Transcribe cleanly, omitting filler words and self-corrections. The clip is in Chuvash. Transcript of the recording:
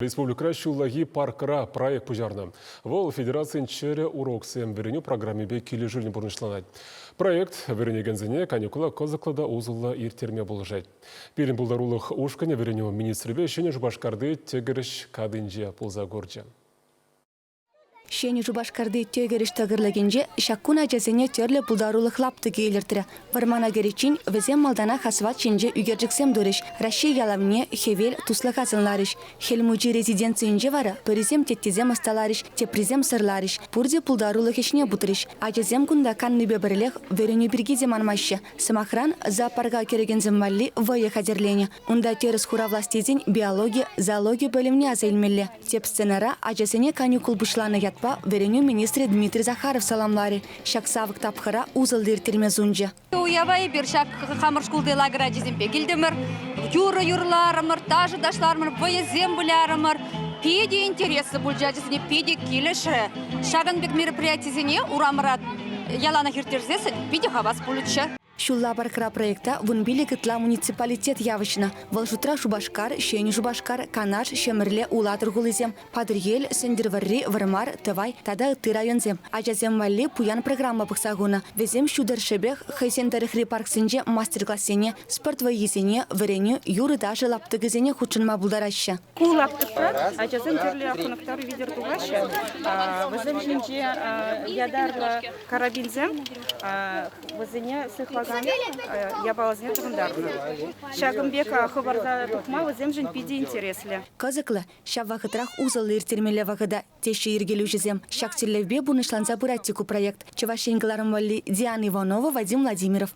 Республикӑра ҫуллахи паркра проект пуҫарнӑ. Вӑл федерацин чӗрӗ уроксем вӗренӳ программипе килӗшӳллӗн пурнӑҫланать. Проект вӗренекенсене каникула кӑсӑклӑ та усӑллӑ ирттерме пулӑшать. Пирӗн пултарулӑх ушкӑнӗ вӗренӳ министрӗпе Ҫӗнӗ Шупашкарти Тӗкӗрӗҫ катинче пулса курчӗ. Ҫӗнӗ Шупашкарти Тӗкӗрӗҫ тӑкӑрлӑкӗнче ҫак кун ачасене тӗрлӗ пултарулӑх лаптӑкӗ илӗртрӗ. Вӑрмана кӗриччен вӗсем малтанах асфальт ҫинче ӳкерчӗксем турӗҫ, Раҫҫей ялавне, хӗвел, туслӑха сӑнларӗҫ. Хӗл Мучи резиденцийӗнче вара пӗрисем теттесем ӑсталарӗҫ, теприсем сӑрларӗҫ. Пурте пултарулӑх ӗҫне путрӗҫ. Ачасем кунта каннипе пӗрлех вӗренӳ пирки те манмаҫҫӗ. Сӑмахран, зоопарка кӗрекенсем валли вӑйӑ хатӗрленӗ. Унта тӗрӗс хуравлас тесен биологи, зоологи пӗлӗвне аса илмелле. Тӗп сценӑра ачасене каникул пуҫланӑ ятпа вӗренӳ министрӗ Дмитрий Захаров саламларӗ. Ҫак савӑк тапхӑра усӑллӑ ирттерме сунчӗ. Уява эпир ҫак хамӑр шкулти лагерь ачисемпе килтӗмӗр. Юрӑ юрларӑмӑр, ташӑ ташларӑмӑр, вӑйӑсем вылярӑмӑр. Питӗ интереслӗ пулчӗ ачасене, питӗ килӗшрӗ. Ҫакӑн пек мероприятисене урамра яланах ирттерсессӗн питӗ хавас пулӗччӗ. Ҫулла паркра проекта 15 ытла муниципалитет явӑҫнӑ. Вӑл шутра Шупашкар, Ҫӗнӗ Шупашкар, Канаш, Ҫӗмӗрле, Улатӑр хулисем, Патӑрьел, Сӗнтӗрвӑрри, Вӑрмар, Тӑвай тата ытти районсем. Ачасем валли пуян программа пӑхса хунӑ. Вӗсем ҫу тӑршшӗпех хӑйсен тӑрӑхри парксенче мастер-классене, спорт вӑййисене, вӗренӳ, юрӑ-ташӑ лаптӑкӗсене хутшӑнма пултараҫҫӗ. Ку лаптӑкра ачасем тӗрлӗ хӑнӑхтару витӗр тухаҫҫӗ. Вӗсем ҫинче ятарлӑ карабинсем вӗсене сыхлакан япаласене тӑхӑнтарнӑ. Ҫакӑн пек хӑпарса тухма вӗсемшӗн питӗ интереслӗ. Кӑсӑклӑ, ҫав вӑхӑтрах усӑллӑ ирттермелле вӑхӑта, теҫҫӗ йӗркелӳҫӗсем. Ҫак тӗллевпе пурнӑҫланса пырать те ку проект. Чӑваш Ен кӑларӑм валли Диана Иванова, Вадим Владимиров.